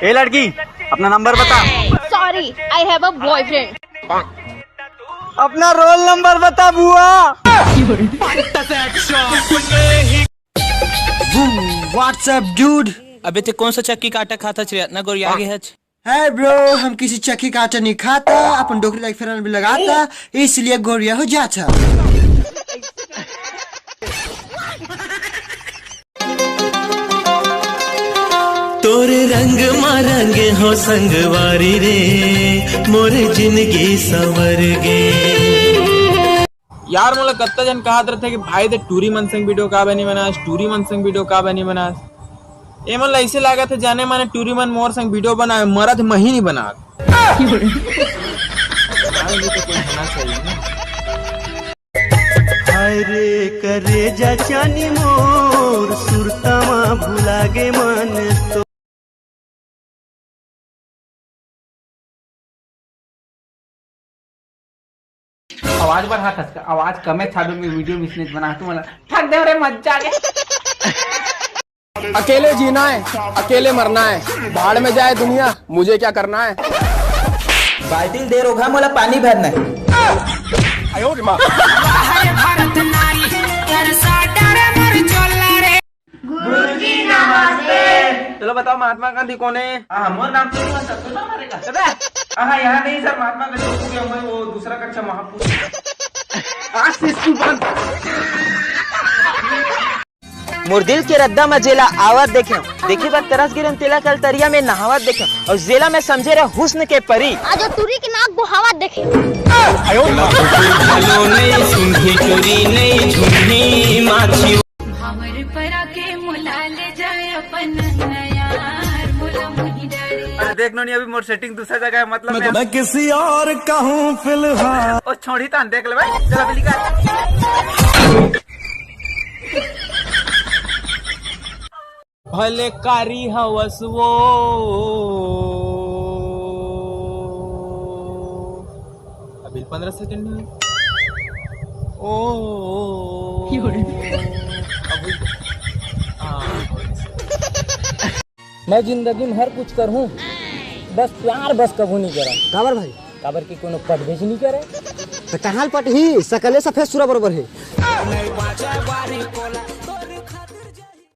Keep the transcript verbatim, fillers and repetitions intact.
ए लड़की, अपना नंबर बता। Sorry, I have a boyfriend. अपना रोल नंबर बता बुआ। What's up, dude? अबे ते कौन सा चक्की काटा खाता रे, इतना गोरिया गे हच? Hey bro, हम किसी चक्की का आटा नहीं खाता, अपन डोकरी लाइक फेरन भी लगाता, इसलिए गोरिया हो जाता। तोरे रंग मा रंग हो संगवारी रे, मोरे जिंदगी संवर गे। यार, मोला कत्ता जन कहत रथे कि भाई, ते टूरी मन संग वीडियो काबर नहीं बनास, टूरी मन संग वीडियो काबर नहीं बनास। ए मन ला ऐसे लागत हे, जाने माने टूरी मन मोर संग वीडियो बनाए, मरत मही नहीं बनात। भाई, ये तो कोई होना चाहिए ना। हाय रे करेजा चानी मोर, सुरता मा भुला गे मन तो। आवाज बढ़ा थस का, आवाज कमे छाबे में वीडियो मिसनेच बना तू मला। ठग दे रे मत जागे। अकेले जीना है, अकेले मरना है, भाड़ में जाए दुनिया, मुझे क्या करना है। बाल्टी दे रोघा, मोला पानी भरना है। गुरुजी नमस्ते। चलो बताओ, महात्मा गांधी कौन है? हाँ, मोर नाम तो नहीं, सब तो नाम रहेगा। अबे, हाँ, यहाँ नहीं सर, महात्मा गांधी हो गया, मैं वो दूसरा कक्षा महापुरुष। आज से स्कूल बंद। मोर दिल के रद्दा म जेला आवत देखेंव, देखे बर तरस गे रहेंव तेला कल तरिया में नहावत देखेंव, अउ जेला मैं समझे रहेंव हुस्न के परी। आज टूरी के नाक बोहावत देखेंव। भांवर परा के मोला ले जाए अपन नैया, मोला मोही डारे। अरे देख नोनी, अभी मोर सेटिंग दूसरा जगह है, मतलब मैं मैं किसी और का हूँ फिलहाल। ओ छोड़ी तान, देख ले भाई, चल अभी निकाल। भले कारी हवस वो। अभी पंद्रह सेकंड में। ओ, अभी, हाँ। मैं जिंदगी में हर कुछ करहूँ, बस प्यार बस कभू नहीं करा। काबर भाई? काबर कि कोनो पटबेच नहीं करे। तो कहाँ पटही? सकले सफेद सुरा बरोबर है।